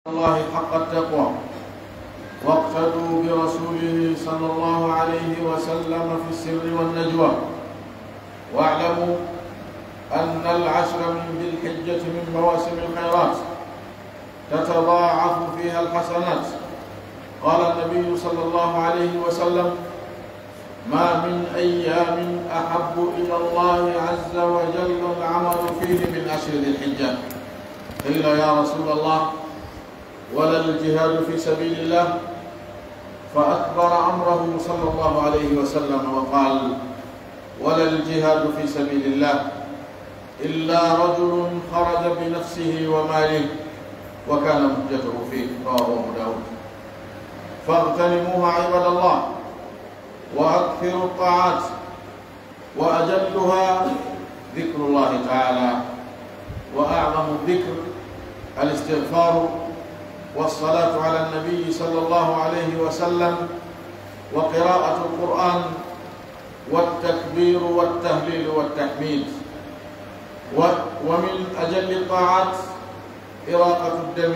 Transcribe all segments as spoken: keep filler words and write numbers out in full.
الله حق التقوى، واقتدوا برسوله صلى الله عليه وسلم في السر والنجوى، واعلموا أن العشر من ذي الحجة من مواسم الخيرات تتضاعف فيها الحسنات. قال النبي صلى الله عليه وسلم: ما من أيام أحب إلى الله عز وجل العمل فيه من عشر ذي الحجة. قيل: يا رسول الله، ولا الجهاد في سبيل الله؟ فأكبر أمره صلى الله عليه وسلم وقال: ولا الجهاد في سبيل الله إلا رجل خرج بنفسه وماله وكان مهجته فيه. رواه أبو داود. فاغتنموها عباد الله، وأكثروا الطاعات، وأجلها ذكر الله تعالى، وأعظم الذكر الاستغفار والصلاة على النبي صلى الله عليه وسلم وقراءة القرآن والتكبير والتهليل والتحميد. و-، ومن أجل الطاعات إراقة الدم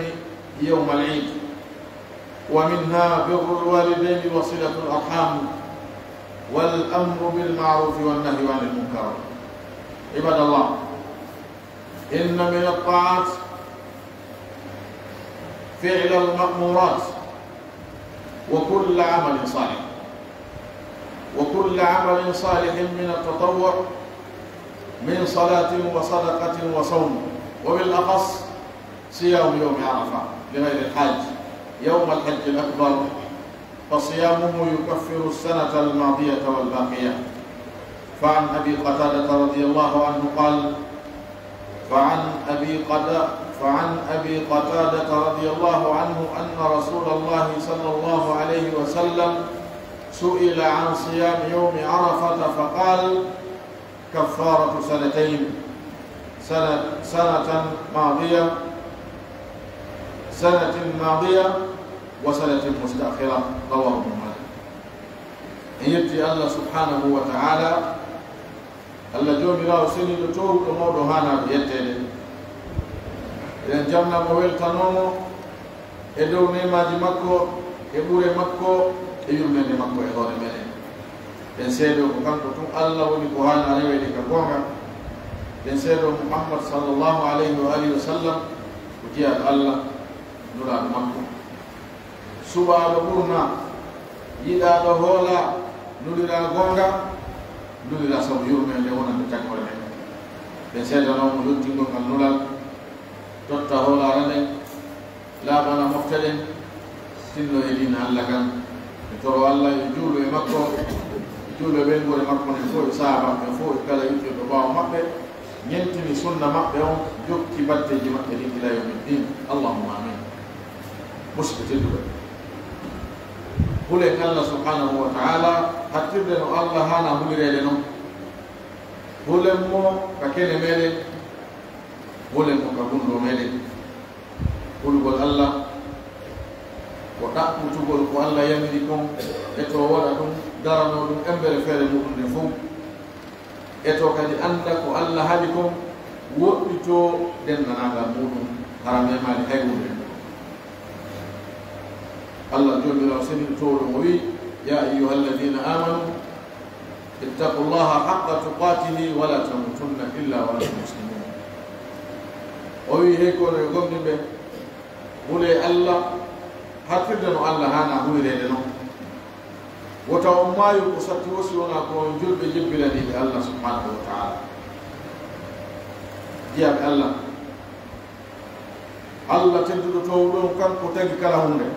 يوم العيد، ومنها بر الوالدين وصلة الأرحام والأمر بالمعروف والنهي عن المنكر. عباد الله، إن من الطاعات فعل المأمورات، وكل عمل صالح، وكل عمل صالح من التطوع، من صلاة وصدقة وصوم، وبالأخص صيام يوم عرفة لغير الحاج يوم الحج الأكبر، فصيامه يكفر السنة الماضية والباقية. فعن أبي قتادة رضي الله عنه قال، فعن أبي قتا-، فعن أبي قتادة رضي الله عنه أن رسول الله صلى الله عليه وسلم سئل عن صيام يوم عرفة فقال: كفارة سنتين، سنة، سنة ماضية، سنة ماضية وسنة مستأخرة. رواه ابن ماجه. En yetti Allah subhanahu wa ta'ala, Allah Joomiraawo seniiɗo, toowuɗo, mawɗo, haanaaɗo yetteede. Eɗen jamna mo, weltanoo mo e dow neemaaji makko, e ɓure makko, e yurmeende makko e hoore meɗen. Ɗen seedoo ko kanko tun Allah woni ko haanaa reweede ka goonga. Ɗen seedoo Muhammad sallallahu alayhi wa alihi wa sallam ko jiyaaɗo Allah, nulaaɗo makko. Suɓaaɗo ɓurnaa, yiɗaaɗo hoolaa, nuliraa goonga, nuliraa sabu yurmeende wonande tagoore men. Ɓe seedanoo mo yottingol ngal nulal, totta hoolaare nden, laaɓana mofte ɗen, tinno e diina Alla kan. Ɓe toro Alla yo juulu e makko, juulu e ɓeynguure makko nden fow, e sahaabaaɓe ɓen fow, e kala yuɓɓirɗo ɓaawo maɓɓe. Ñentini sunna maɓɓe on, jokki batteeji maɓɓe ɗin ila yawmi ddin. Allahumma amin. Musidɓe tedduɓe, hulen Allah subhanahu wa ta'ala, hattirde no Allah haana hulireede non. Hulen mo ka kene meɗen, hulen mo ka gunndoo meɗen. Hulugol Allah ko ɗaɓɓutugol ko Allah yamiri kon, e to waɗa ɗum, daranoo ɗum embere feere muɗum nden fow. E to kadi annda ko Allah haɗi kon, woɗɗitoo denndaangal muuɗum, hara memaali hay huunde. Allah Joomiraawo seniiɗo toowɗo mo wi'i: يا أيها الذين آمنوا اتقوا الله حق تقاته ولا تموتن إلا وأنتم مسلمون. O wi'i: Hey ko onon gomɗinɓe, hulee Allah, hattirde no Allah haana hulireede non. Wota on maayu ko satti woo si wonaa ko on julɓe jebbilaniiɓe Allah subhanahu wa ta'ala. Jiyaaɓe Allah, Allah tedduɗo toowɗo on, kanko tagi kala huunde.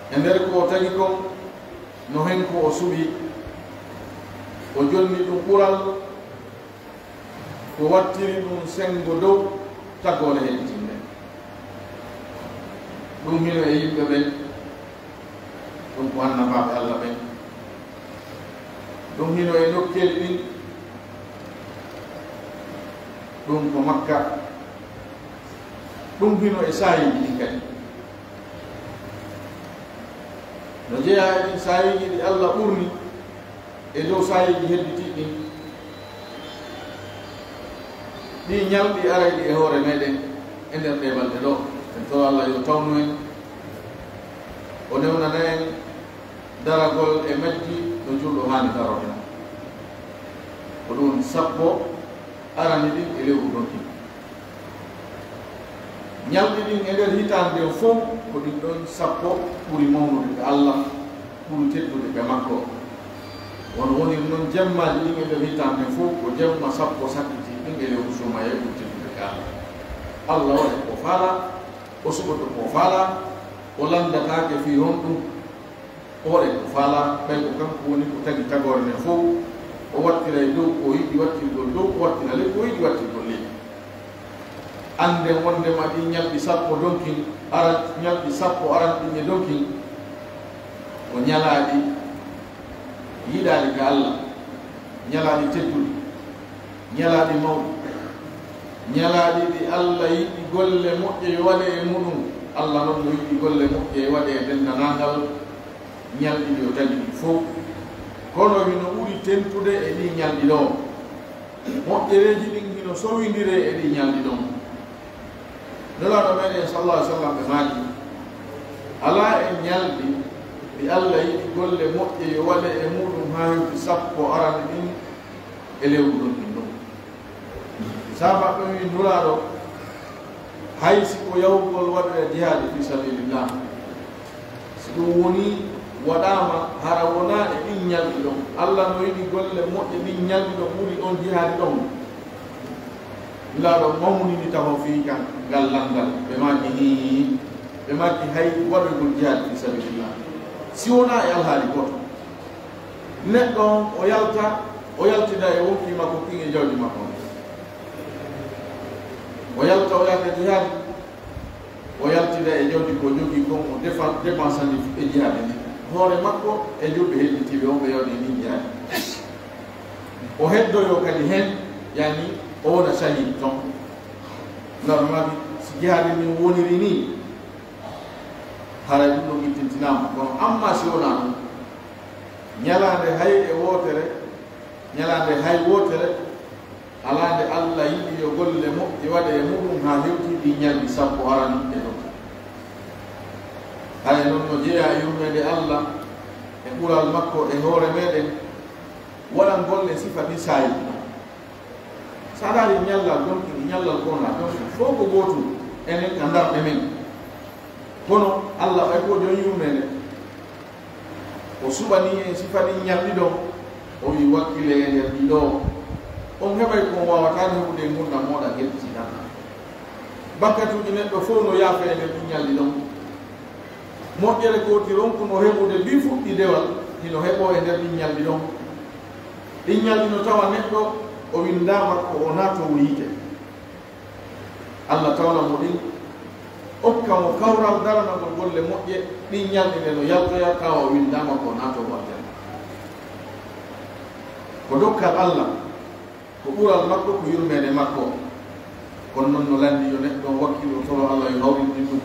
E nder ko o tagi kon, no hen ko o suɓi, o jonni ɗum ɓural, o wattiri ɗum senngo dow tagoore hedditiinde. Ɗum hino e yimɓe ɓen, ɗum ko annabaaɓe Allah ɓen. Ɗum hino e nokkeeli ɗin, ɗum ko Makka. Ɗum hino e saayiiji ɗin kadi. No jeyaa e ɗin saayiiji ɗi Allah ɓurni e dow saayiiji hedditiiɗi ɗin. Ɗii ñalɗi arayɗi e hoore meɗen, E nder ɗee balɗe ɗoo, en toro Allah yo tawnu en, o newnana en daragol e majji no julɗo haani darorde. Ko ɗum woni sappo arani ɗin e lewru donki. Ñalɗi ɗin e nder hitaande nden fow, ko ɗin ɗon sappo ɓuri mawnude ka Allah, ɓuri teddude ka makko. Wano woniri non jemmaaji ɗin e nder hitaande nden fow, ko jemma sappo sakkiti ɗin e lewru suumayee ɓuri teddude ka Allah. Allah waɗay ko faalaa, o suɓoto ko faalaa, o lanndataake fii honɗum. O waɗay ko faalaa, ɓay ko kanko woni ko tagi tagoore nden fow. O wattiray dow ko o yiɗi wattirgol dow, o wattira ley ko o yiɗi wattirgol ley. Annden wonndema ɗin ñalɗi sappo donkin, aran, ñalɗi sappo aran ɗin e donkin, ko ñalaaɗi yiɗaaɗi ka Allah, ñalaaɗi tedduɗi. Ñalaaɗi mawɗi, ñalaaɗi ɗi Alla yiɗi golle moƴƴe yo waɗe e muɗum. Alla non no yiɗi golle moƴƴe yo waɗe e denndaangal ñalɗi ɗi o tagi ɗin fow. Kono hino ɓuri tentude e ɗii ñalɗi ɗoo. Moƴƴereeji ɗin hino sowindire e ɗii ñalɗi ɗon. Nulaaɗo meɗen sallallahu alaihi wasallam ɓe maaki, alaa e ñalɗi ɗi Alla yiɗi golle moƴƴe yo waɗe e muɗum haa hewti sappo arani ɗin e lewru ɗon ɗin ɗon. Sahaabaaɓe ɓen wi'i Nulaaɗo, hay si ko yahugol waɗoya jihaadi fii sabilillah, si ɗum wonii waɗaama hara wonaa e ɗin ñalɗi ɗon, Alla no yiɗi golle moƴƴe ɗin ñalɗi ɗon ɓuri on jihaadi ɗon. Nulaaɗo mawnini taho fii kan ngal lanndal. Ɓe maaki, hii, ɓe maaki hay waɗoygol jihaadi fii sabilillah. Si wonaa e alhaali gooto. Neɗɗo on, o yalta, o yaltida e wonkii makko kin e jawdi makko on. O yalta, o yaha jihaadi, o yaltida e jawdi ko jogii kon, o defa, dépensani e jihaadi ndin. Hoore makko e julɓe hedditiiɓe on ɓe yawti e ndin jihaadi. O heddoyoo kadi hen, yani o wona shahid ton. Ngam maaki si jihaadi ndin woniri nii, haray ɗum ɗon ittintinaama. Kono amma si wonaa ɗum, ñalaande hay e wootere, ñalaande hay wootere, alaa nde Alla yiɗi yo golle moƴƴe waɗe e muɗum haa hewti ɗin ñalɗi sappo arani e ɗon. Haya non no jeyaa e yurmeende Alla e ɓural makko e hoore meɗen, waɗangol en sifa ɗin saayi. Sa daari ñallal ɗon, e ñallal ko wonaa ɗon, fow ko gootum enen ka ndarɗe men. Kono Alla ɓay ko jon yurmeende, o suɓanii en sifa ɗin ñalɗi ɗon, o wi'i, "Wakkilee e nder ɗi ɗoo." On heɓay ko on waawataa heɓude e ngurndan mooɗon, helɗitinaa. Bakkatuuji neɗɗo fow no yaafee e nder ɗin ñalɗi ɗon. Moƴƴere ko woti ronku no heɓude bi fuɗɗi dewal, hino heɓoo e nder ɗin ñalɗi ɗon. Ɗin ñalɗi no tawa neɗɗo o winndaama ko o naatoowo yiite. Alla tawna mo ɗin, okka mo kawral daranagol golle moƴƴe, ɗin ñalɗi ɗe no yaltoya tawa o winndaama ko o naatoowo aljanna. Ko dokkal Alla. Ko ɓural makko, ko yurmeende makko. Kono non no lanndii yo neɗɗo on wakkilo, o toro Alla yo hawrindin ɗum.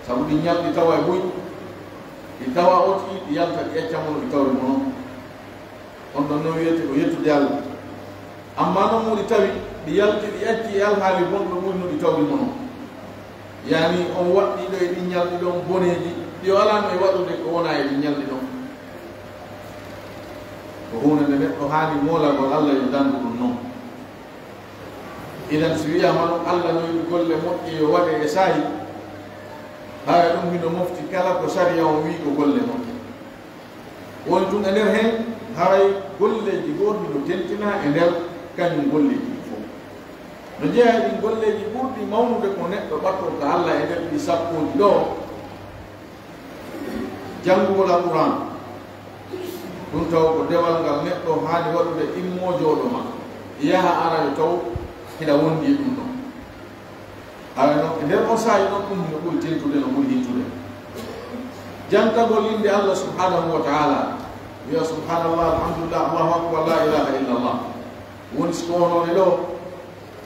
Sabu ɗin ñalɗi tawa e buy, ɗi tawa oti, ɗi yalta, ɗi acca mo no ɗi tawri mo non. On ɗon non wiyete ko yettude Alla. Ammaa non mo ɗi tawi, ɗi yalti, ɗi acci e alhaali bonɗo ɓuri no ɗi tawri mo non. Yani on waɗɗiiɗo e ɗin ñalɗi ɗon boneeji, ɗi o alano e waɗude ko wona e ɗin ñalɗi ɗon. Ko huunde nde neɗɗo haani moolagol Alla yo dandu ɗum non. Idan si wiyaama non Alla no yiɗi golle moƴƴe yo waɗe e saa'i, hara ɗum hino mofti kala ko sariya on wi'i ko golle moƴƴe. Woni tun e nder hen, haray golleeji goo hino tentinaa e nder kañum golleeji ɗin fow. No jeyaa e ɗin golleeji ɓurɗi mawnude ko neɗɗo ɓattoo ka Alla e nder ɗi sappooji ɗoo, janngugol Alqur'aan. Ɗum taw ko dewal ngal neɗɗo haani waɗude immoo jooɗoma, yaha ara yo taw hiɗa wondi e ɗum ɗon. Hara non, e nder on saa'i non, ɗum no ɓuri tentude, no ɓuri hittude. Jantagol innde Allah subhanahu wa ta'ala, wi'a, "Subhanallah, alhamdulillah, Allahu akbar, la ilaha illallah." Woni si ko onoone ɗoo,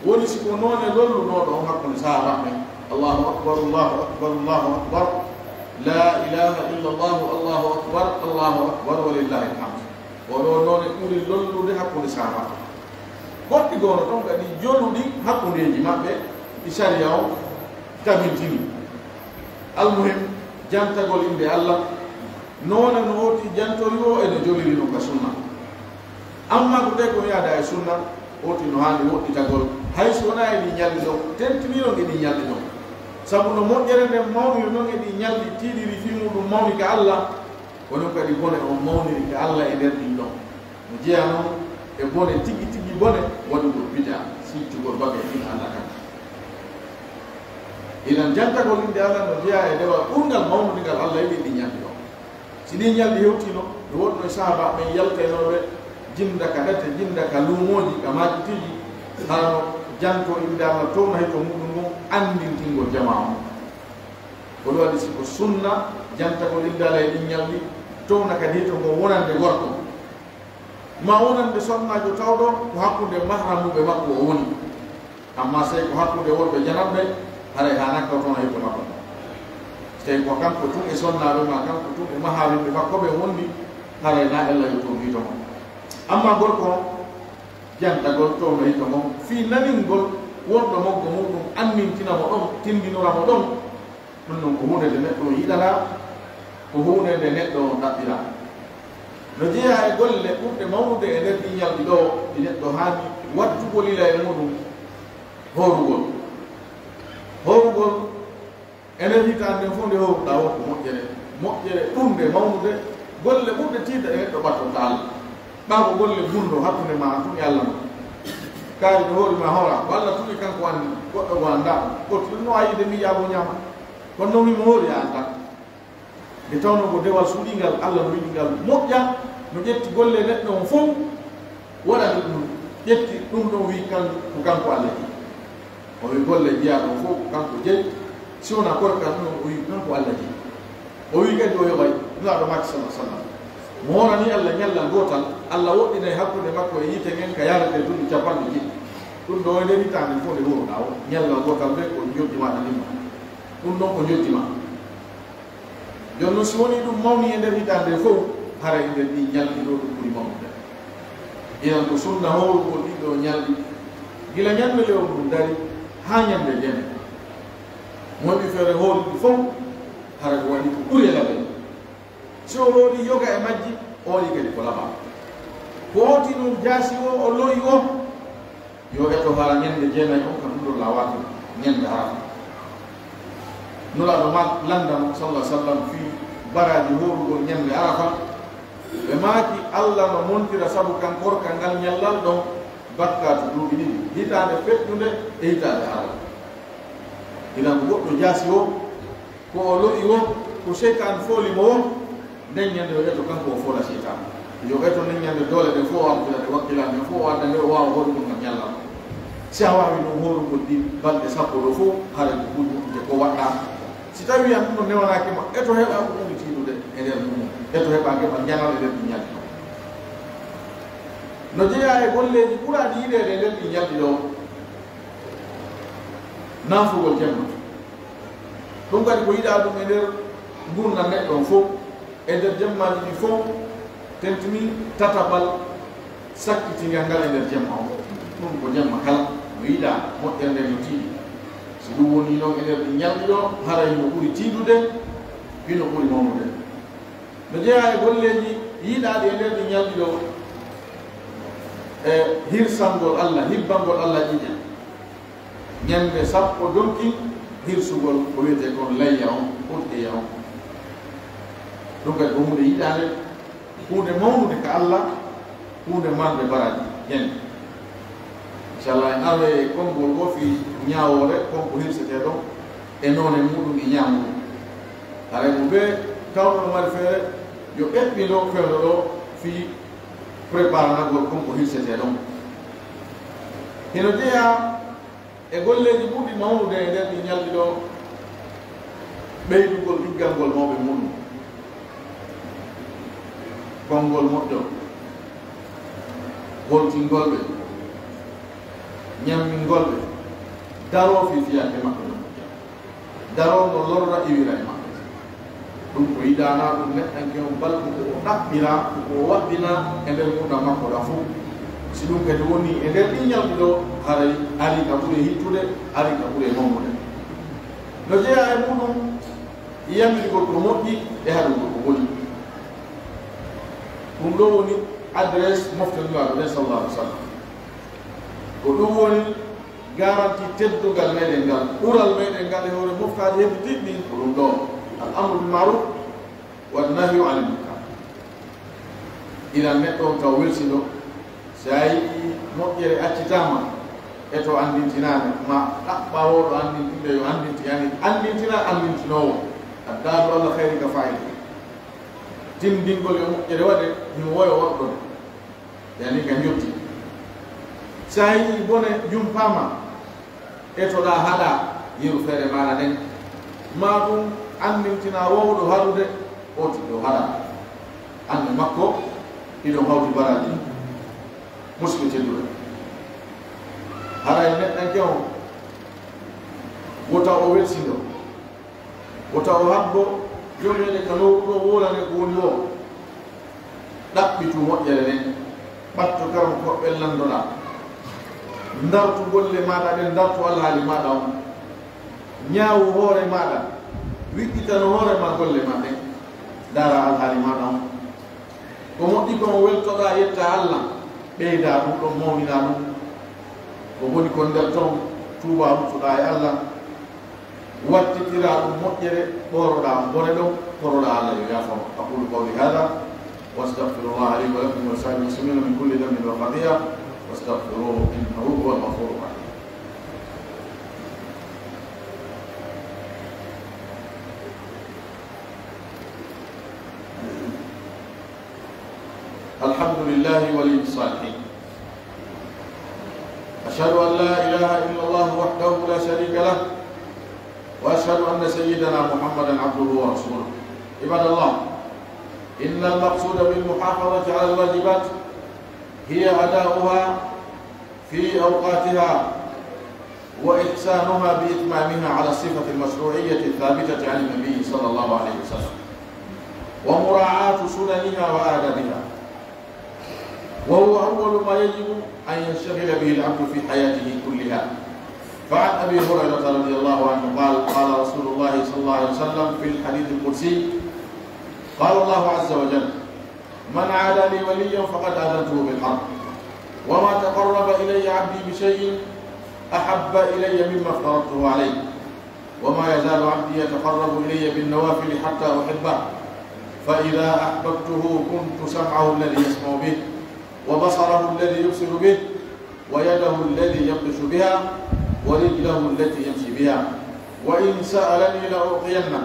woni si ko noone lolluɗo ɗo on hakkunde sahaabaaɓe. "Allahu akbar, Allahu akbar, Allahu akbar, la ilaha illallah, Allahu akbar, Allahu akbar, wa lillahi alhamd." Oɗo noone ɓuri lollude hakkunde sahaaba. Goɗɗi goo no ton kadi joluɗi hakkundeeji maɓɓe, Sariya on tabintini. Almuhim, jantagol innde Alla, noone no hooti jantori o e no joliri non ka sunna. Amma ko tawi ko yaada e sunna, hooti no haani woɗɗitagol, hay si wonaa e ɗii ñalɗi ɗon, tentiniron e ɗii ñalɗi ɗon. Sabu no moƴƴere nden mawniri non e ɗii ñalɗi tiiɗiri fii muɗum mawni ka Alla, ko non kadi bone on mawniri ka Alla e nder ɗin ɗon. No jeyaa non e bone tigi tigi bone waɗugol bida, sittugol babe ɗin Alla kan. Inan jantagol innde Alla no jeyaa e dewal ɓurngal mawnude ngal Alla yiɗi ɗin ñalɗi ɗon. Si ɗin ñalɗi hewtiino, no woɗno e sahaaba ɓen yaltaynooɓe jinda ka ɗate, jinda ka luumooji, ka maakitiiji, hara no janto innde Alla towna hito muɗum ngun anndintingol jamaa on. Ko ɗum waɗi si ko sunna jantagol innde Alla e ɗin ñalɗi, towna kadi hito ngon wonande gorko. Ma wonande sonnaajo tawɗo ko hakkunde mahramuɓe makko o woni. Amma sey ko hakkunde worɓe jananɓe, haray haanaa ka towna hito makko. Sey ko kanko tun e sonnaaɓe ma kanko tun e mahariɓe makko ɓen wondi, haray na ella yo toon hito makko. Amma gorko on, jantagol towna hito ngon, fii naningol wonɗo moggo muɗum, annintina mo ɗon, tindinora mo ɗon, ɗum non ko huunde nde neɗɗo on yiɗanaa, ko huunde nde neɗɗo on ɗaɓɓiraa. No jeyaa e golle ɓurɗe mawnude e nder ɗii ñalɗi ɗoo, ɗi neɗɗo haani wattugol ila e muɗum hoorugol. Hoorugol, e nder hitaande nden fof nde hooruɗaa won ko moƴƴere, moƴƴere ɓurnde mawnude, golle ɓurɗe tiiɗde ɗe neɗɗo ɓattorta Alla. Ɓaa ko golle gunndoo hakkunde maa tun e Alla ma. Kaari no hoori maa hooraa, ko Alla tun e kanko anndi, goɗɗo goo anndaa ɗum. Goɗɗo no waawi yiide mbiyaa goo ñaama. Kono non himo hoori a anndaa. Nde tawnoo ko dewal suuɗingal, Alla no yiɗi ngal moƴƴa, no ƴetti golle neɗɗo on fow, waɗani ɗum, ƴetti ɗum ɗon, wi'i kan ko kanko Alla jii. O wi'i golle jiyaaɗo on fow ko kanko jeyi, si wonaa korka ɗum ɗon, o wi'i kanko Alla jii. O wi'i kadi o yoɓay Nulaaɗo maaki, sallallaahu alayhi wa sallam. Mo hooranii Alla ñallal gootal, Alla woɗɗinay hakkunde makko e yiite ngen ka yaretee duuɓi capanɗe jeeɗiɗi. Ɗum ɗon e nder hitaande fow nde hooruɗaa o, ñallal gootal nden ko njoɓdi maa ɗan imma. Ɗum ɗon ko njoɓdi maa. Jooni non, si wonii ɗum mawnii e nder hitaande fow, hara e nder ɗii ñalɗi ɗoo ɗum ɓuri mawnude. Inan ko sunna hoorugol ɗii ɗoo ñalɗi, gila ñannde lewru ndun dari haa ñannde jene. Mo heɓi feere hoori ɗi fow, hara ko waɗi ko ɓuri e label. Si o hoori yoga e majji, o waɗi kadi ko labaa. Ko hooti non jaasi o, o lo'i o, yo eto hara ñande jeenay on ka ɗun ɗon laawaaki, ñande Arafa. Nulaaɗo ma-, lanndano, sallallaahu alayhi wa sallam, fii baraaji hoorugol ñande Arafa. Ɓe maaki, Alla no montira sabu kan korka ngal ñallal ɗon bakkaatu duuɓi ɗiɗi, hitaande feƴƴunde e hitaande arano. Inan ko goɗɗo jaasi o, ko o lo'i woo, ko seytaane fooli mo woo, nden ñande yo eto kanko o foola seytaane. Yo eto nden ñande doole ɗen fow o wakkila ɗe, wakkila ɗen fow o adda nde o waawa hoorugol ngal ñallal. Si a waawii non hoorugol ɗin balɗe sappo ɗoo fow, haray ko ɓuri moƴƴude ko waɗɗaa. Si tawii an ɗum ɗon newanaaki ma, eto heɓa ko ɓuri tiiɗude e nder mum, eto heɓa keɓal njanal e nder ɗin ñalɗi ɗoo. No jeyaa e golleeji ɓuraaɗi yiɗeede e nder ɗin ñalɗi ɗoo, naafugol jemma. Ɗum kadi ko yiɗaa ɗum e nder ngurndan neɗɗo on fow, e nder jemmaaji ɗin fow, tentinii tataɓal sakkitingal ngal e nder jemma on. Ɗum ko jemma kala no yiɗaa, moƴƴere nden no tiiɗi. Si ɗum wonii non e nder ɗin ñalɗi ɗoo, haray hino ɓuri tiiɗude, hino ɓuri mawnude. No jeyaa e golleeji yiɗaaɗi e nder ɗin ñalɗi ɗoo, e hirsangol Alla, hibbangol Alla ƴiiƴan. Ñande sappo donki hirsugol ko wi'etee kon layya on, udhiya on. Ɗum kadi ko huunde yiɗaande, huunde mawnude ka Alla, huunde marnde baraaji hen. Inchallah, en aroyay e konngol ngoo fii ñaawoore, kon ko hirsetee ɗon, e noone muuɗum e ñaamu ɗum. Haray mo bee tawɗo no mari feere, yo eɓɓindo fewndo ɗoo fii preparanagol kon ko hirsetee ɗon. Hino jeyaa e golleeji ɓurɗi mawnude e nder ɗii ñalɗi ɗoo, ɓeydugol ɗiggangol mawɓe muuɗum, konngol moƴƴo, holtingol ɓe, ñammingol ɓe, daroo fii fiyaake maɓɓe no moƴƴa, daroo no lorra iwira e maɓɓe. Ɗum ko yiɗaanaa ɗum neɗɗanke on balɗo ko o ɗaɓɓiraa, ko o waɗɗinaa e nder ngurndan makko ɗan fow. Si ɗum kadi wonii e nder ɗii ñalɗi ɗoo, Haray ari ka ɓuri hittude, ari ka ɓuri mawnude. No jeyaa e muɗum yamirgol ko moƴƴi e haɗugol ko boni. Ɗum ɗoo woni adresse mofte Nulaaɗo ɓen, sallallahu alaihi wa sallam. Ko ɗum woni garanti teddungal meɗen ngal, ɓural meɗen ngal e hoore moftaade heɓitiiɗi ɗin, ko ɗum ɗoo. Al amru bil ma'ruf wan nahyu anil munkar. Inan neɗɗo on taw welsindo, si a yi'ii moƴƴere accitaama e to anndintinaande, ma ɗaɓɓa woo ɗo anndintinde yo anndinti, yani anndintina anndintinoowo, addaalu ala khayri ka fa'ili. Tinndingol yo moƴƴere waɗe, himo woyo waɗɗon. Yani ka njotti. Si a yi'ii bone jumpaama, etoɗaa haɗaa yeru feere maaɗa nden. Maa ɗum anndintinaa wowɗo haɗude, o tigi o haɗaa. An e makko, hiɗon hawti baraaji. Musidɓe tedduɓe. Haray neɗɗanke on, wota o welsindo. Wota o habbo jogeede ka lowru ɗoo, wowlanee ko woni woo. Ɗaɓɓitu moƴƴere nden, ɓattu karam koɓɓe landoɗaa. Ndartu golle maaɗa ɗen, ndartu alhaali maaɗa on. Ñaawu hoore maaɗa, wiɗɗitano hoore maa golle maa ɗen, ndaara alhaali maaɗa on. Ko moƴƴi kon, weltoɗaa, yettaa Alla, ɓeydaa ɗum ɗon, mawninaa ɗum. Ko boni kon nder ton, tuubaa, ruttoɗaa e Alla. Wattitiraa ɗum moƴƴere, ɓooroɗaa bone ɗon, toroɗaa Alla yo yaafo ma. أقول قولي هذا وأستغفر الله لي ولكم ولسائر المسلمين من كل ذنب وخطيئة، فاستغفروه إنه هو الغفور الرحيم. الحمد لله ولي الصالحين. أشهد أن لا إله إلا الله وحده لا شريك له، وأشهد أن سيدنا محمدا عبده ورسوله. عباد الله، إن المقصود بالمحافظة على الواجبات هي أداؤها في أوقاتها وإحسانها بإتمامها على الصفة المشروعية الثابتة عن النبي صلى الله عليه وسلم، ومراعاة سننها وآدابها، وهو أول ما يجب أن ينشغل به العبد في حياته كلها. فعن أبي هريرة رضي الله عنه قال: قال رسول الله صلى الله عليه وسلم في الحديث القدسي: قال الله عز وجل: من عادى لي وليا فقد آذنته بالحرب، وما تقرب إلي عبدي بشيء أحب إلي مما افترضته عليه، وما يزال عبدي يتقرب إلي بالنوافل حتى أحبه، فإذا أحببته كنت سمعه الذي يسمع به، وبصره الذي يبصر به، ويده التي يبطش بها، ورجله التي يمشي بها، وإن سألني لأعطينه،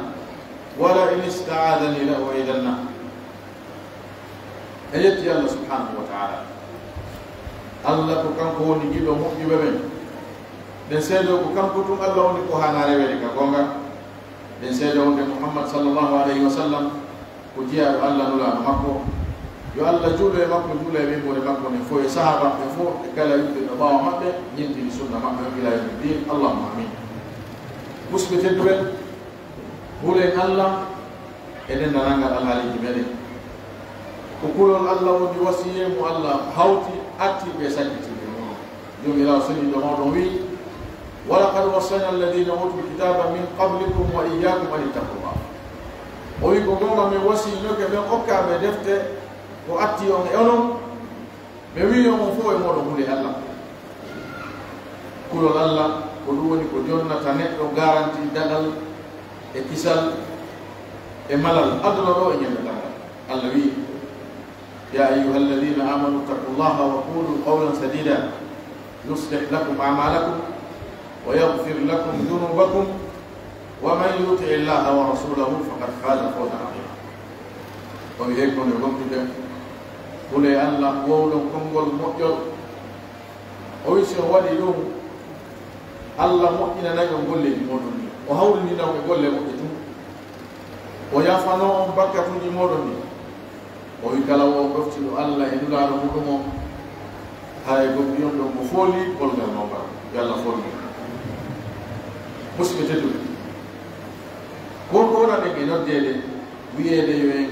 ولئن استعاذني لأعيذنه. En yetti Allah subhanahu wa ta'ala. Allah ko kanko woni giɗo moƴƴuɓe ɓen. Ɗen seedoo ko kanko tun Allah woni ko haanaa reweede ka goonga. Ɗen seedoo wonde Muhammad sallallahu alayhi wa sallam ko jiyaaɗo Allah, nulaaɗo makko. Yo Allah juulu e makko, juula e ɓeynguure makko nden fow, e sahaaba ɓen fow, e kala yimɓe ɓe ɓaawo maɓɓe, ñintini sunna maɓɓe on ila yawmi ddin. Allahumma amin. Musidɓe tedduɓe, hulen Allah e denndaangal alhaaliiji meɗen. Ko kulol Allah woni wasiyee mo Allah hawti artiiɓe e sakkitiiɓe e muɗum. Joomiraaɗo seniiɗo mawɗo on wi'i: ولقد وصينا الذين أوتوا الكتاب من قبلكم وإياكم أن اتقوا الله. O wi'i, ko goonga, men wasiyinoke ɓen okkaaɓe defte ko atti on e onon, ɓe wi'i on, on fow e mooɗon hulee Allah. Kulol Allah, ko ɗum woni ko jonnata neɗɗo garanti daɗal e kisal e malal aduna ɗoo e ñande darngal. Allah wi'i: يا أيها الذين آمنوا اتقوا الله وقولوا قولا سديدا يصلح لكم أعمالكم ويغفر لكم ذنوبكم ومن يطع الله ورسوله فقد فاز فوزا عظيما. O wi'i, hey ko gomɗinɓe, hulee Allah, wowlon konngol moƴƴol. O wi'i, si on waɗii ɗum, Allah moƴƴinanay on golleeji mooɗon ɗin. O hawrininan on e golle moƴƴe tun. O yaafanoo on bakkatuuji mooɗon ɗin. O wi'i, kala wo ɗoftiiɗo Allah e Nulaaɗo muɗum on, haray gomɗii on ɗon mo fooli, polgal mawngal. Yo Allah fool men. Musidɓe tedduɓe, ko ko wona ɗen e noddeede, wi'eede yo en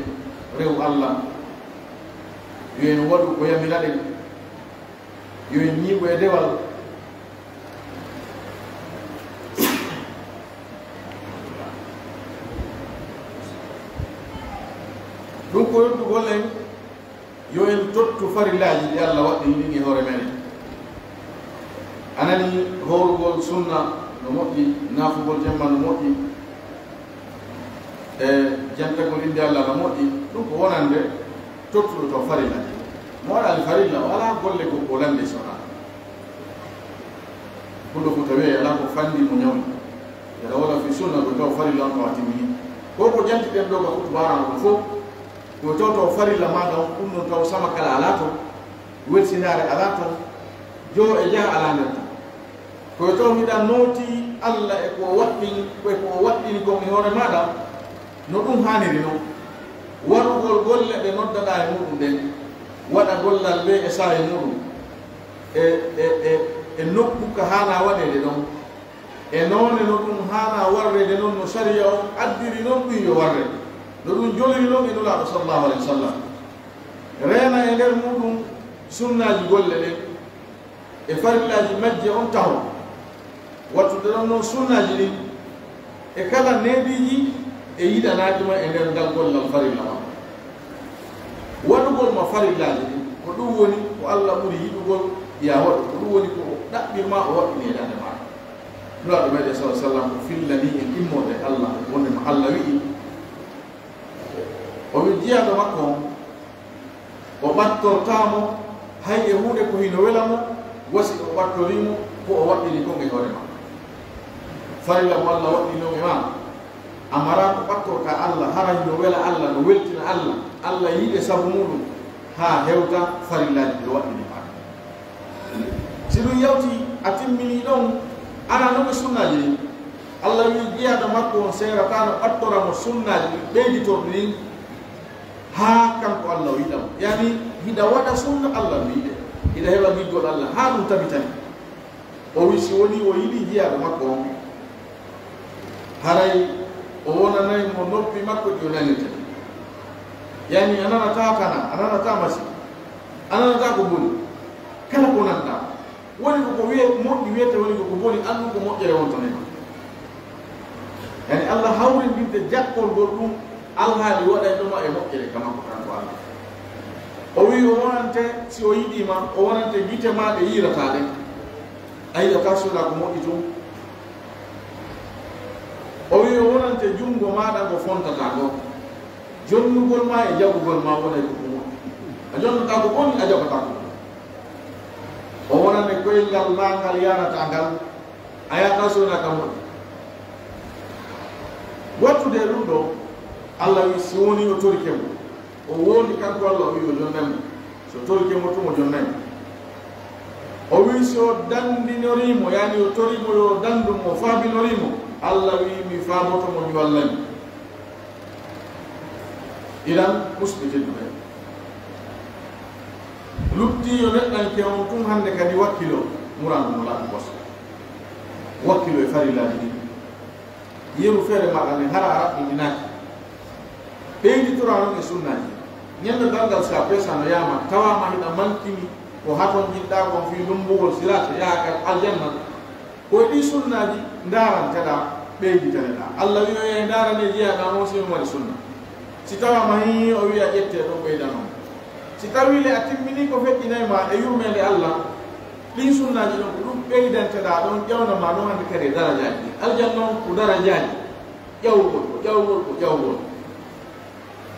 rewu Allah, yo en waɗu ko yamiraɗen, yo en ñiiɓu e dewal, Ɗun ko yottugol en yo en tottu farillaaji ɗi Alla waɗɗini ɗin e hoore meɗen. A nani, hoorugol sunna no moƴƴi, naafugol jemma no moƴƴi, e jantagol innde Alla no moƴƴi. Ɗun ko wonande tottuɗo taw farillaaji. Mo waɗaali farilla, o alaa golle goo ko lannde so wonaa. Kulɗo Fuuta wi'ay, alaa ko fanndi mo ñawni. Yara wala fii sunna ko taw farilla on ko a timmini. Ko ko jantiɗen ɗoo ka hutubaara on fow, ko taw taw farilla maaɗa on, ɗun non taw sama kala alaa ton, welsindaare alaa ton, joo e jaa alaa nder ton. Ko taw hiɗa nootii Alla e ko o waɗɗini, ko e ko o waɗɗini kon e hoore maaɗa, no ɗun haaniri non. Waɗugol golle ɗe noddaɗaa e muɗum ɗen, waɗa gollal ɓe e saa'i muɗum, e, e, e, e nokku ka haanaa waɗeede ɗon, e noone no ɗun haanaa warreede non, no sariya on addiri non ɗun yo warre, no ɗun joliri non e Nulaaɗo sallallahu alaihi wa sallam. Reena e nder muɗum sunnaaji golle ɗen e farillaaji majje on taho. Wattude ɗon non sunnaaji ɗin e kala neediiji e yiɗanaaɗi ma e nder ngal gollal farilla ma. Waɗugol ma farillaaji ɗin, ko ɗun woni ko Alla ɓuri yiɗugol yo a waɗu, ko ɗun woni ko o ɗaɓɓir ma, o waɗɗini e daande maaɗa. Nulaaɗo meɗen, sallallahu alaihi wa sallam, o fillanii en immorde Alla, wonde mo Alla wi'i, o wi'i jiyaaɗo makko on, o ɓattortaa mo hay e huunde ko hino wela mo, wa si o ɓattorii mo ko o waɗɗini kon e hoore makko. Farilla mo Alla waɗɗini on e maa, a maraa ko ɓattortaa Alla, hara hino wela Alla, no weltina Alla, Alla yiɗe sabu muɗum, haa hewta farillaaji ɗi o waɗɗini maa. Si ɗun yawtii, a timminii ɗon, ana non e sunnaaji ɗin. Alla wi'i jiyaaɗo makko on seerataa no ɓattora mo sunnaaji ɗin ɓeyditorɗi ɗin, haa kanko Alla o yiɗa mo. Yani, hiɗa waɗa sunna Alla no yiɗe. Hiɗa heɓa giggol Alla, haa ɗun tabitani. O wi'i si wonii o yiɗii jiyaaɗo makko on, haray o wonanay mo noppi makko ɗi o nanirta. Yani, a nanataa tana, a nanataa masi, a nanataa ko boni. Kala ko nanɗaa, woni ko ko wi'e moƴƴi wi'ete, woni ko ko boni, anndu ko moƴƴere wontanay ma. Yani, Alla hawrindinte jaɓɓorgol ɗun alhaali waɗayɗo ma e moƴƴere ka makko kanko Alla. O wi'i o wonante, si o yiɗii ma, o wonante gite maa ɗe yiirataa ɗen. A yi'ataa si wonaa ko moƴƴi tun. O wi'i o wonante junngo maaɗa ngo fontataa ngo. Jonnugol maa e jaɓugol maa wonay ko ko moƴƴi. A jonnataa ko boni, a jaɓataa ko boni. O wonane koyngal maa ngal yaarataa ngal, a yahataa si wonaa ka moƴƴi. Wattude e ɗun ɗoo, Alla wi'i, si wonii o torike mo, o woondi kanko Alla, o wi'i o jonnay mo. Si o torike mo tun, o jonnay mo. O wi'i, si o danndinorii mo, yani o torii mo yo o danndu mo, o faabinorii mo, Alla wi'i, mi faaboto mo, mi wallay mo. Idan, musidɓe tedduɓe, luttii yo neɗɗanke on tun hannde kadi wakkiloo, muraadu no laaɓi bos. Wakkiloo e farillaaji ɗin. Yeru feere maaɗa nden, hara a raɓɓiɗinaaki. Ɓeyditoraa non e sunnaaji. Ñannde darngal, si a peesaa no yaama, tawaama hiɗa mankini ko hatonjinɗaa kon fii lummbugol siraati, yaha ka aljanna. Ko e ɗii sunnaaji ndaaranteɗaa, ɓeyditaneɗaa. Alla wi'i, yo yahi ndaarane jiyaaɗo an on si himo mari sunna. Si tawaama hii, o wi'a ƴettee ɗon ɓeydanoo. Si tawii le a timminii ko feƴƴinay ma e yurmeende Alla, ɗin sunnaaji ɗon ko ɗum ɓeydanteɗaa ɗon, ƴawna ma non hannde kadi e darajaaji ɗin. Aljanna on ko darajaaji, ƴawugol ko, ƴawugol ko, ƴawugol.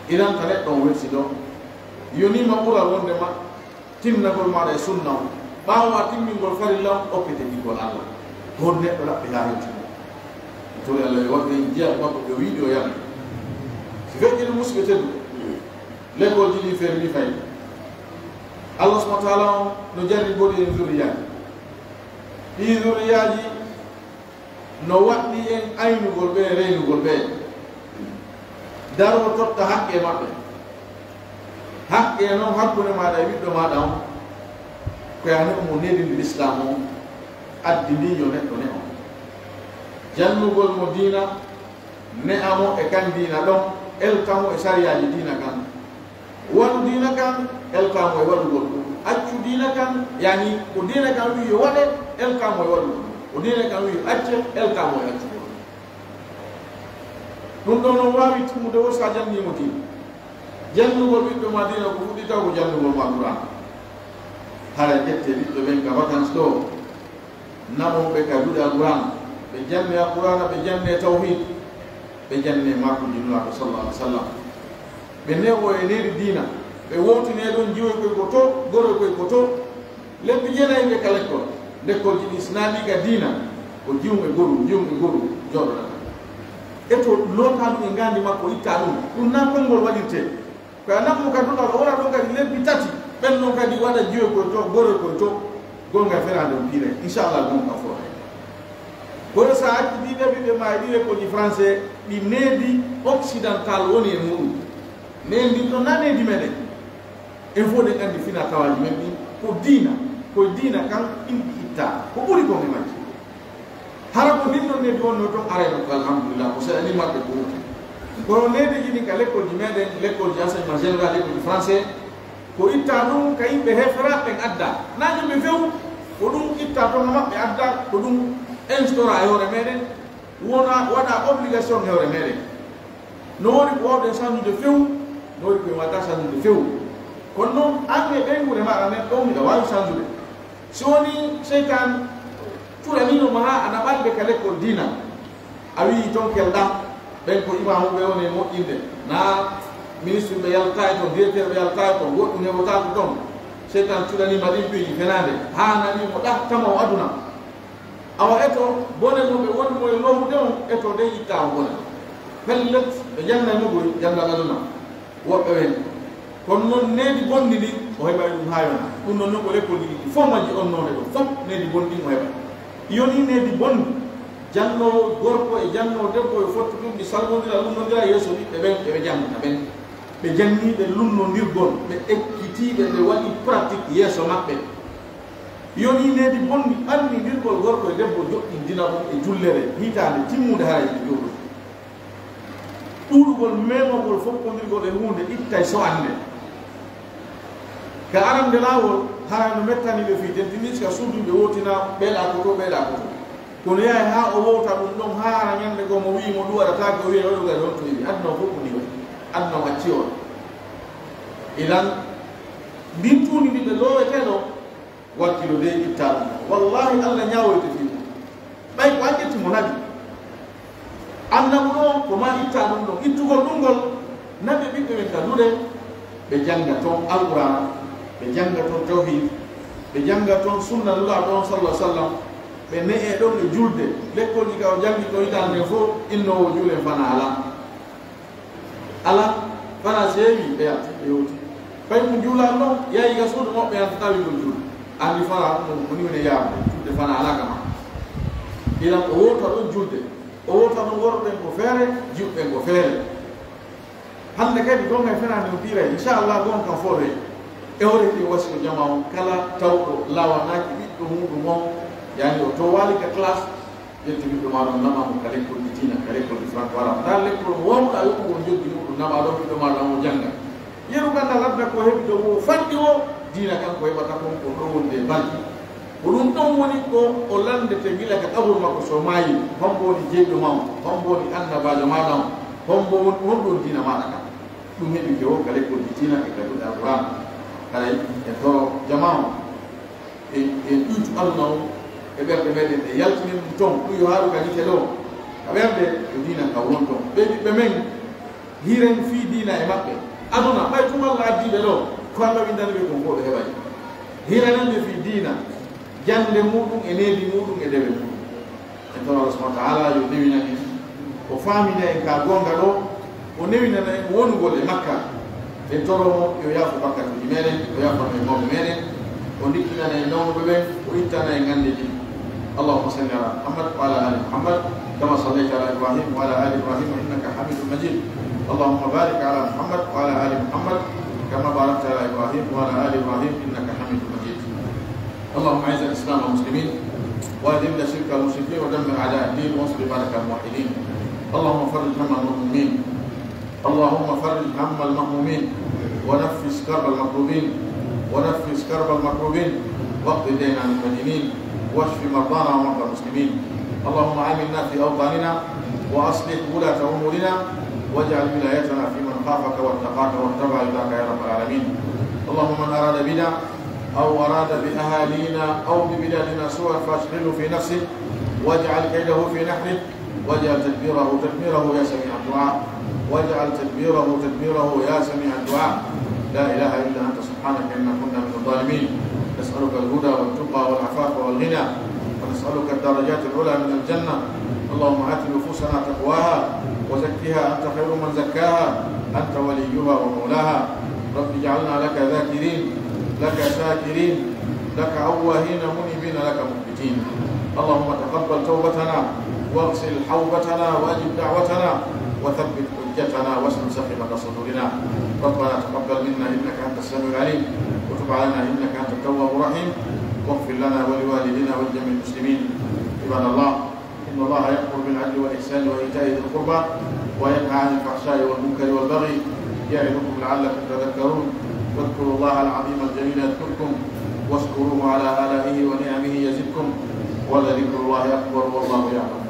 Idan ka neɗɗo on welsi ɗon, yonii ma ɓural wonde ma tinnagol maaɗa e sunna on, ɓaawo a timmingol farilla on, okkete giggol Alla. Ko honɗun neɗɗo laɓɓi haa hewti ɗun? Tori Alla yo waɗu en jiyaaɓe makko ɓe o yiɗi o yamiri. Si feƴƴi ɗun, musidɓe tedduɓe, lekkolji ɗin fermi fay. Allah subhanahu wa ta'ala on no jarribori en zurriyaaji. Ɗii zurriyaaji no waɗɗi en aynugol ɓe, reynugol ɓe. Daroo totta haqqee maɓɓe. Haqqee non hakkunde maaɗa e ɓiɗɗo maaɗa on, ko yo a ne'u mo needi ndi Lislaam on addini yo neɗɗo ne'o. Jannugol mo diina, ne'a mo e kan diina ɗon, elta mo e sariyaaji diina kan. Waɗu diina kan, eltaa mo e waɗugol ɗun. Accu diina kan, yani, ko diina kan wi'i yo waɗe, eltaa mo e waɗugol ɗun. Ko diina kan wi'i yo acce, eltaa mo e accugol ɗun. Ɗun ɗon non waawi timmude wo si a jannii mo diina. Janngugol ɓiɓɓe maa diina ko fuɗɗi taw ko janngugol mo Alqur'aana. Hara ƴettee ɓiɓɓe ɓen ka vacances ɗoo, naɓon ɓe ka duɗe Alqur'aana, ɓe janne Alqur'aana, ɓe janne tawhiid, ɓe janne maakuuji Nulaaɗo sallallaahu alayhi wa sallam. Ɓe newoo e needi diina, ɓe wowtinee ɗon, jiwoy koy ko to, goroy koy ko to. Lebbi jeenayi ɓe ka lekkol. Lekkolji ɗin si naati ka diina, ko jiwun e goru, jiwun e goru jooɗodata. E to lootaa ɗum e ngaandi makko, ittaa ɗum. Ɗum naa konngol waɗirtee. Ko a naɓu ka duɗal, o wona ɗon kadi lebbi tati. Ɓen non kadi waɗa jiwoy koy to, goroy koy to. Gonga feraande on piiray. Inchallah, gonga fo. Kono sa acci ɗi ɗaɓi ɓe maa e ɗi lekkolji français, ɗi needi occidental woni e muɗum. Needi ɗin ɗon naa needi meɗen. En fof ɗen anndi fina tawaaji men ɗin ko diina, ko e diina kan ɗin ɗi ittaa, ko ɓuri kon e majji. Hara ko ndin ɗon needi wonnoo ton, arayno ko alhamdulillah, ko seɗani maɓɓe ko wuti. Kono neediiji ɗin ka lekkolji meɗen, lekkolji enseignement général, lekkolji français, ko ittaa ɗum ka yimɓe heeferaaɓe ɓen adda. Naa yimɓe few, ko ɗum ittaa ton maɓɓe adda, ko ɗum instaura e hoore meɗen, wona, waɗa obligation e hoore meɗen. No woodi ko waawɗen sanjude few, no woodi ko en waawataa sanjude few. Kono non, an e ɓeynguure maaɗa nden ɗon, hiɗa waawi sanjude. Si wonii seytaan cuɗaniino ma haa a naɓani ɓe ka lekkol diina, a wi'i ton kelɗaa, ɓen ko imaamuɓe woni e moƴƴinde, naa ministre ɓe yaltaa e ton, directeur ɓe yaltaa e ton, goɗɗum heɓotaako ton, seytaan cuɗanii ma ɗin piiji fenaande, haa nanii mo ɗahtama o aduna. Awa eto, bone mo ɓe woni mo e loomude on, eto de ittaa o bona. Pellet, ɓe janngay mo goy, janngal aduna. Woɓɓe wen. Kono non needi bonndi ndi, o heɓay ɗum haa yona. Ɗum non non ko lekkol ɗiɗi ɗi fof majji on noone ɗo. Fof needi bonndi ɗin o heɓay. Yoni needi bonndi. Jannoowo gorko e jannoowo debbo e fotti ɗum, ɗi salmondira, lummondira yeeso ɓiɓɓe ɓen, ɓe ɓe janngata ɓen. Ɓe janngi ɓe lunnondirgol, ɓe ekkitii ɓe, ɓe waɗi pratique yeeso maɓɓe. Yoni needi bonndi annindirgol gorko e debbo joɗɗindina ɗum e jullere hitaande timmude haray ɓe jooɗo. Ɗuuɗugol memagol foppondirgol e huunde ittay so'ande. Ka arande laawol, haray no mettani ɓe fii tentinirsi ka suudu ɓe wootina ɓeeɗa ko to, ɓeeɗa ko to. Kono yahay haa o wowta ɗum ɗon, haa hara ñande goo mo wi'i mo ɗum waɗataake, o wi'a waɗu gari on to iwi. Aduna o fof ko ni waɗi. Aduna o acci on. Idan, ndin tuundi ndi ɓe loowetee ɗo, wakkilo dey ittaa ɗum ɗon. Wallaahi, Alla ñaawoyte fii ɗum. Ɓay ko an ƴetti mo naɓi. Annabuɗo on ko maa ittaa ɗum ɗon. Ittugol ɗum ngol, naɓe ɓiɓɓe men ka duɗe, ɓe jannga ton Alqur'aana, ɓe jannga ton tawhiid, ɓe jannga ton sunna Nulaaɗo on, sallallaahu alayhi wa sallam, ɓe ne'ee ɗon e julde. Lekkolji ka o janngi ton hitaande nden fof, innoowo juulen fanaa alaa. Alaa, fanaa si heewii, ɓe yalti, ɓe yewti. Ɓay mo juulaano non, yahi ka suudu maɓɓe, yalti tawi ngol julde. Anndi fanaa ɗum, ko ni woni yaawde, julde fanaa alaa ka maa. Ilan o wowta ɗon julde, o wowta ɗon worɓe ɓen ko feere, jiwɓe ɓen ko feere. Hannde kadi, gonga e fenaande no piiray, inchallah, gonga kan fof ɓe. E hoore hiɗen wasiyo jamaa on, kala tawɗo laawanaaki ɓiɗɗo muuɗum on, yani o toowaali ka classe, ƴettu ɓiɗɗo maaɗa on, naɓaa mo ka lekkol ɗi diina, ka lekkol ɗi franco arabe. Ndaa lekkol mo waawuɗaa yoɓugol, njoggi ɗum, naɓaa ɗon ɓiɗɗo maaɗa on, o jannga. Yeru ganndal aduna ko heɓi ɗo woo, fanɗi woo, diina kan ko heɓata kon, ko ɗo woni e balɗe. Ko ɗum ɗon woni ko o lanndete gila ka qaburu makko, so maayi, hombo woni jeyɗo maa on, hombo woni annabaajo maaɗa on, hombo woni, honɗun diina maaɗa kan. Ɗum heɓi ke woo ka lekkol ɗi diina e ka duɗe Alqur'aan. Haray en toro jamaa on. En, en ɗuytu aduna on e ɓerɗe meɗen, en yaltinen ɗum ton, ɗum yo haaru ka gite ɗo, ka ɓerɗe, yo diina ka won ton. Ɓee ɓiɓɓe men, hiren fii diina e maɓɓe. Aduna, ɓay tun Alla addi ɓe ɗo, ko Alla windani ɓe kon fow ɓe heɓay. Hiranen ɓe fii diina, jannde muuɗum e needi muuɗum e dewe muuɗum. En toro Allah subhanahu wa ta'ala yo newinan en, o faaminina en ka goonga ɗo, o newinan en wonugol e makka. En toro mo yo yaafo bakkatuuji meɗen, o yaafano en mawɓe meɗen, o ndikkinana en nawnuɓe ɓen, o ittana en ŋanndeeji ɗin. اللهم صل على محمد وعلى آل محمد كما صليت على إبراهيم وعلى آل إبراهيم إنك حميد مجيد. اللهم بارك على محمد وعلى آل محمد كما باركت على إبراهيم وعلى آل إبراهيم إنك حميد مجيد. اللهم أعز الإسلام والمسلمين وأذل الشرك والمشركين ودمر أعداء الدين وانصر عبادك الموحدين. اللهم فرج هم المهمومين. اللهم فرج هم المهمومين ونفس كرب المكروبين، ونفس كرب المكروبين، واقض دين المدينين، واشف مرضانا ومرضى المسلمين. اللهم آمنا في أوطاننا وأصلح ولاة أمورنا واجعل ولايتنا في من خافك واتقاك واتبع رضاك يا رب العالمين. اللهم من أراد بنا أو أراد بأهالينا أو ببلادنا سوءا فأشغله في نفسه واجعل كيده في نحره واجعل تدبيره تدميره يا سميع الدعاء. واجعل تدبيره تدميره يا سميع الدعاء. لا إله إلا أنت سبحانك إنا كنا من الظالمين. نسألك الهدى والتقى والعفاف والغنى، ونسألك الدرجات العلى من الجنة. اللهم آت نفوسنا تقواها وزكها أنت خير من زكاها أنت وليها ومولاها. رب اجعلنا لك ذاكرين، لك شاكرين، لك أواهين منيبين لك مخبتين. اللهم تقبل توبتنا واغسل حوبتنا وأجب دعوتنا وثبت حجتنا واسلل سخيمة صدورنا. ربنا تقبل منا إنك أنت السميع العليم، وتب علينا إنك أنت التواب الرحيم، واغفر لنا ولوالدينا ولجميع المسلمين. عباد الله، إن الله يأمر بالعدل والإحسان وإيتاء ذي القربى وينهى عن الفحشاء والمنكر والبغي يعظكم لعلكم تذكرون. فاذكروا الله العظيم الجليل يذكركم واشكروه على آلائه ونعمه يزدكم ولذكر الله أكبر والله يعلم